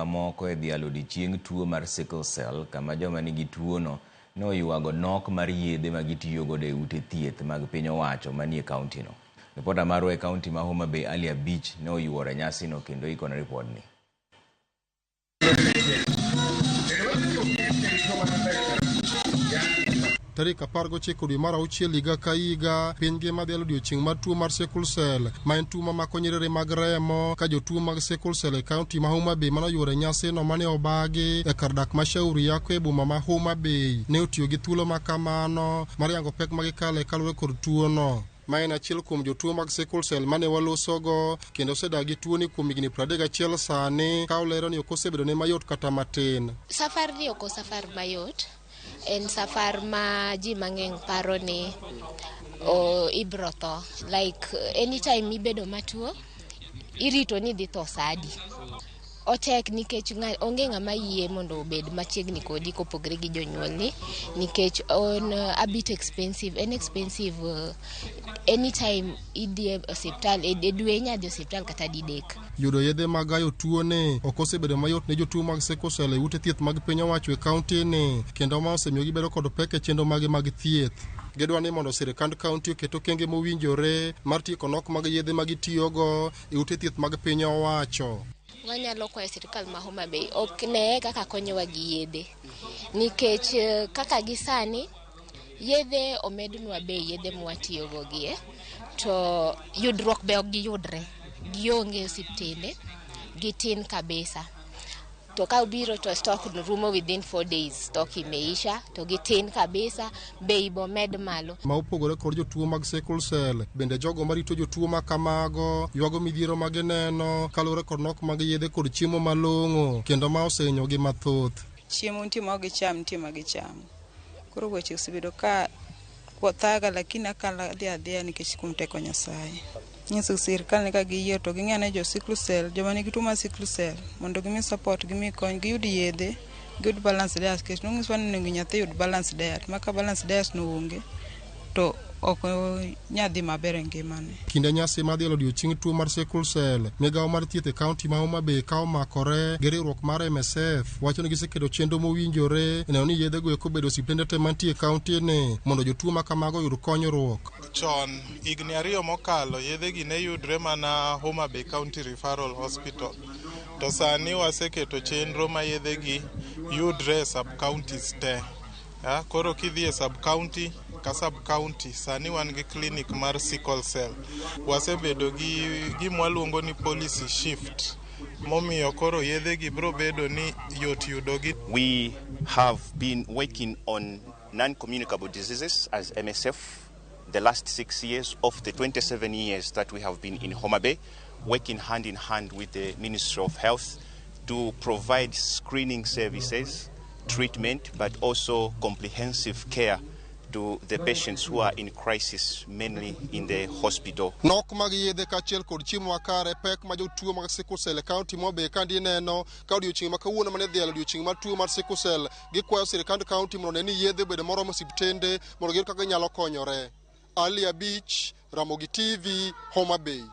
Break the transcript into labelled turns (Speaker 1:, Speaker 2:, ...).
Speaker 1: mamoko e dhialo odiechieng tuo mar sickle cell kama joma nigi tuono ne oywago nok mar yedhe ma gitiyo godo e ute thieth mag piny owacho manie kaontino. Ripota marwa e kaonti ma Homa Bay Ali Abich ne oyuoro e nyasino kendo ikone ripodni.
Speaker 2: Tarik 19 dwe mar auchiel higa ka higa, piny ngima dhialo odiechieng' mar tuo mar sickle cell, ma en tuo mamako nyiriri mag remo, ka jotuo mag sickle cell e kaunti ma Homa Bay mane oyuoro e nyasino mane obagi e kar dak ma Shauri Yako e boma ma Homa Bay ne otiyo gi thuolo ma kamano mar yango pek ma gikale kaluwore kod tuono. Ma en achiel kuom jotuo mag sickle cell mane walosogo kendo osedak gi tuoni kuom higni 31 sani, ka olero ni ok osebedone mayot kata matin.
Speaker 3: Safar ni ok safar mayot, en safar ma ji mang'eny paro ni ibro tho. Like anytime ibedo matuo, irito ni idhi tho sa adi. Otek nikech onge ng'ama yie mondo obed machiegni kodi kopogre gi jonyuolni nikech on a bit expensive, en expensive anytime idhi e osiptal, e dwe inya dhi osiptal kata didek.
Speaker 2: Yudo yedhe mag gayo tuoni ok osebedo mayot ne jotuo mag sickle cell e ute thieth mag piny owacho e kaunti ni, kendo ma osemiyo gibedo kod pek e chenro mage mag thieth. Gidwa ni mondo sirkand kaunti oket okenge mowinjore mar tieko nok mag yedhe ma gitiyogo e ute thieth mag piny owacho.
Speaker 3: Wanyalo kwayo sirkal ma Homa Bay ok neye kaka konyowa gi yedhe nikech kaka gi sani yedhe omednwa bei yedhe mwatiyogo gie to yudruok be ok giyudre, gionge e osiptende, gitin kabisa. To ka obiro to stock rumo within 4 days, stock imeisha to gitin kabisa, bei bomed malo.
Speaker 2: Ma opogore kod jotuo mag sickle cell, bende jogo marito jotuo ma kamago ywago midhiero ma gineno kaluwore kod nok mag yedhe kod chiemo malong'o kendo ma osehinyogi mathoth.
Speaker 4: Chiemo nitie ma ok gicham, nitie ma gichamo. Koro weche osebedo ka thaga, lakini akalo adhi adhiya nikech kuom teko Nyasaye. Nyiso sirkal ni ka giyie to ging'e ne jo sickle cell, joma nigi tuo mar sickle cell mondo gimi support, gimi kony, giyud yedhe, giyud balance diet nikech nonyiswa ni onego nyathi yud balance diet ma ka balance diet no onge to ok nyal dhi maber e ngimane.
Speaker 2: Kinde nyasi mar dhialo odiechieng tuo mar sickle cell, migawo mar thieth e kaunti ma Homa Bay ka omakore gi riwruok mar MSF wacho ni giseketo chenro mowinjore e neno ni yedhego eko obedo osiptende te mantie e kaunti ni mondo jotuo ma kamago oyud konyruok.
Speaker 5: Chon, higni 2 mokalo, yedhegi ne yudre mana Homa Bay County Referral Hospital. To sani waseketo chenro ma yedhegi yudre e sub-counties te. Koro kidhi e sub-county ka sub-county, sani wan gi clinic mar sickle cell. Wasebedo gi gima waluongo ni policy shift, momiyo koro yedhegi biro bedo ni yot yudogi.
Speaker 6: We have been working on non-communicable diseases as MSF the last 6 years of the 27 years that we have been in Homa Bay, working hand in hand with the Ministry of Health to provide screening services, treatment, but also comprehensive care to the patients who are in crisis, mainly in the hospital.
Speaker 2: Nok mag yedhe kaachiel kod chiemo makare, pek ma jotuo mag sickle cell e kaunti ma Homa Bay kandi neno ka odiechieng' ma kawuono mane dhialo odiechieng' mar tuo mar sickle cell, gikwayo sirkand kaunti mondo one ni yedhe obedo moromo osiptende mondo giyud kaka ginyalo konyore. Ali Abich, Ramogi TV, Homa Bay.